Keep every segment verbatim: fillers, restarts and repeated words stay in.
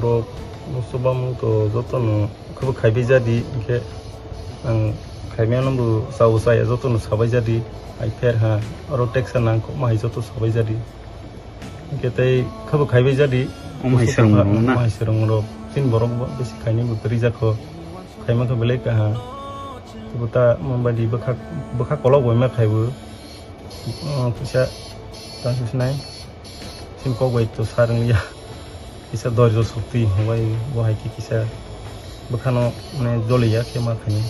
Borok swbamung to jotono khebo khaibai jadi, hinkhe ang khaimano bo chao chaya jotono sabai jadi, hai pher ha, oro teksa nang kok ma hai joto sabai jadi. Hinkhe tei khebo khaibai jadi. Omo hai swrwng rok na? Omo hai swrwng rok. Chini borok bo bisi khainai bo kwrwi jakho. Khaima khe belai kaha. Tei bo ta mobile di bwkha, bwkha kolok bai ma khaibo. Oh, kisa tang sinai. Chini kok bai to sa rwngya. Kisa doijo shokti hwnbai bo hai khe kisa bwkhano mane joliya khe ma khainai.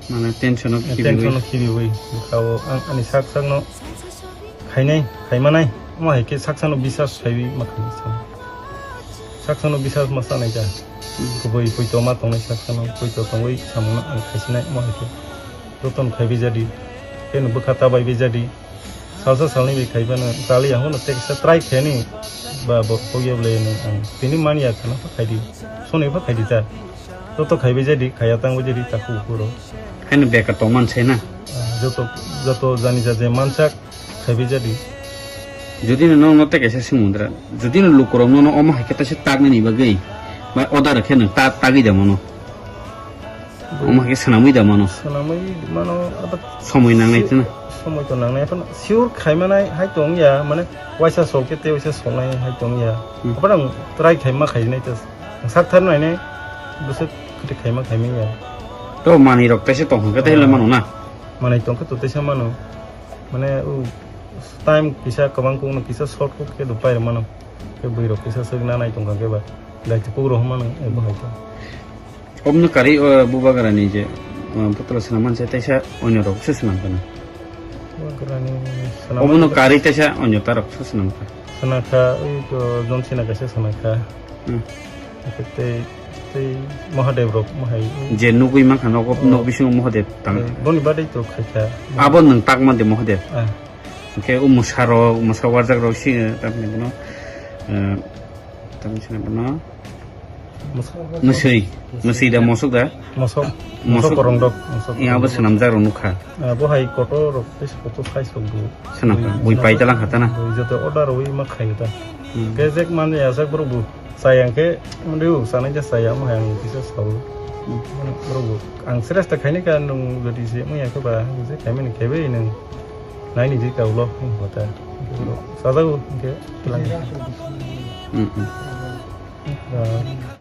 Mane tension o khibiwi. Tension o khibiwi bwkha o ang ani sak sakno khainai, khaimanai, omo hai khe sak sakno bisas khaiwi ma khainai sa. Sak sakno bisas ma sanai kha. Hmm. Kubui poito ma tongnai sak sakno, poito tongwi samungno ang khaisinai omo hai khe. Jotono khaibai jadi, khe no bwkha ta baibai jadi. Salsa salnwi bai khai phano chaliya hwnwi tei kisa try khaini ba bo pogya bwlai nw ang tini manya khana pha khaidi, sonwi pha khaidi ta. Joto khaibai jadi, khaya tangbai jadi takhuk ukhuro. Haino beka tongman sai na? Ah, joto, joto jani ja je mansak khaibai jadi. Jodi no nokno tei kaisa swngmung dra, jodi no lukurok nono omo hai khe taisa taknani bagwi ba order khe nw ta tagwi da mano. Omo hai khe swnamwi da mano. Swnamwi mano, abo somoi nangnai si-, tino. Somoi to nangnai, phano sure khaimanai hai tongya, mane waisa sol khe tei waisa solnai hai tongya. Hmm. Aphano ang try khaima khainai ta, ang sak thar nainai, bwswk kwtwi khaima khaimanya. To manwi rok teisa tong hwnkhe tei le mano na? Manwi tong khe to teisa mano. Mane o time kisa kwbang kukno kisa short kuk khe do pai rw mano. Khe bwrwi rok kisa swk nanai tong kha khe ba. Daitwk kuk rw mano, ebo hai khe. Obono karwi, o, Bubagrani je, o, putla swnam manse teisa onyo rok se swnam kha na? Bubagrani swnam manse obono karwi teisa onyo ta rok se swnam kha? Swnam kha, oi to John Cena kaisa swnam kha. Hmm. Tei, tei Mahadev rok, Mahai. Je nugwi mankha nogo, ah, nok bisingo Mahadev tang. Eh, boni badai to khai kha. Abo nwng takma de Mahadev? Ah. Hwnkhe o mwsa rok, mwsa warjak rok si, eh, tamni bono, eh, tamni sini bono. Mwsa warjak. Mwswi, mwswi da, mosok da? Mosok. Mosok. Mosok korong dok, mosok. Iya, abo korong dok. Swnamjak rok nukha. Ah, bo hai kotor rok, tei kotor size rok bo. Swnam kha, bui paita lang kha ta na? Bui joto order rwi ma khaio ta. Hmm. Khe jek man ya, jek borok bo. Chayang khe, mane o chanai khe chaya, omo hai ang kisa sao. Hmm. Borok bo, ang sresta khaini kha, nwng jodi se wngya khe ba, ang se khaimani khaibai nwng. Naini di ka ulo, hmm, hota. Sajago, hwnkhe, twlang. Hmm, hmm. Ah.